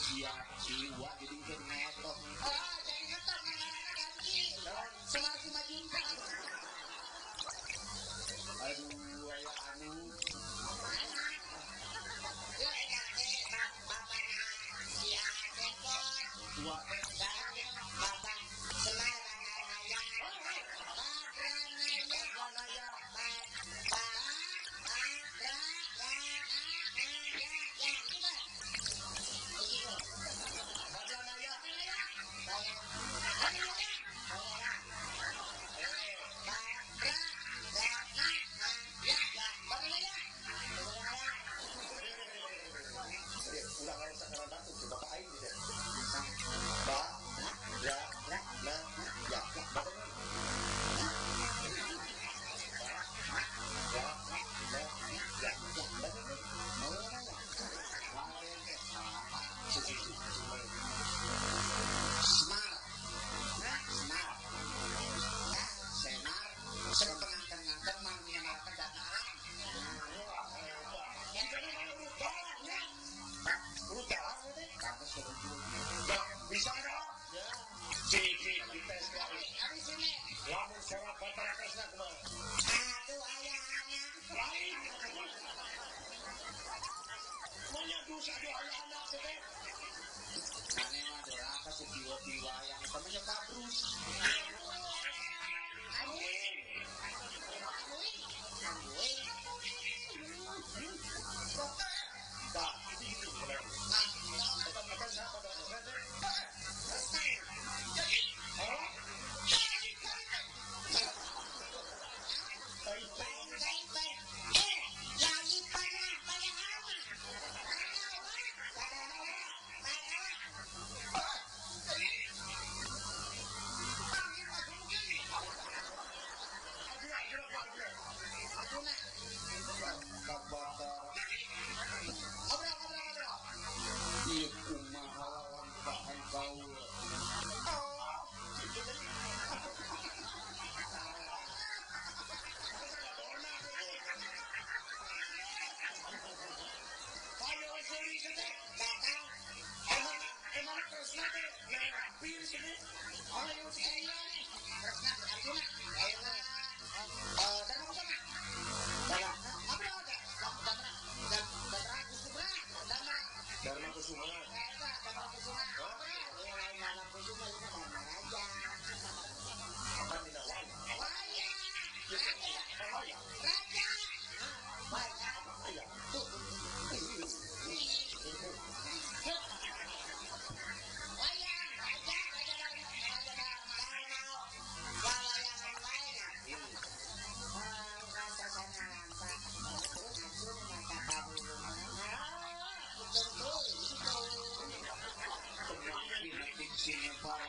Sia siwa jadi keur ngetok. Oh, jadi ngetok ngaranna ganti. Semar Simajuntak. Aduh, aya anu. Ya eta teh bapana sia Cepot. Tua teh Bapak Semar Ranaya. Badranaya. Badranaya. Ulah ngarusak ngaran batur teh bapak aing teh. Ba ra na ya. Ba ra na ya. Semar. Semar. Semar. Sepenganten-nganten mah menyemarkan dataan. Bisa dong? Cik, dites kali. Habis ini. Lamun serat Batara Kresna kumaha? Aduh ayah anak. Lain. Manya dus aduh ayah anak teh. Ane mah doraka sejiwa-jiwa yang temennya kabrus. Aduh. Aduh. Tah, itu benar. Eta siapa Batara Kresna teh? Dharma Kusuma. Apa dina wayang? Wayang. Raja. Wayang. Wayang, raja, raja Dharma, raja Dharma, wayangan wayang. Rasasana lampa, acung mata kabulungan. Tentu itu. Sini para.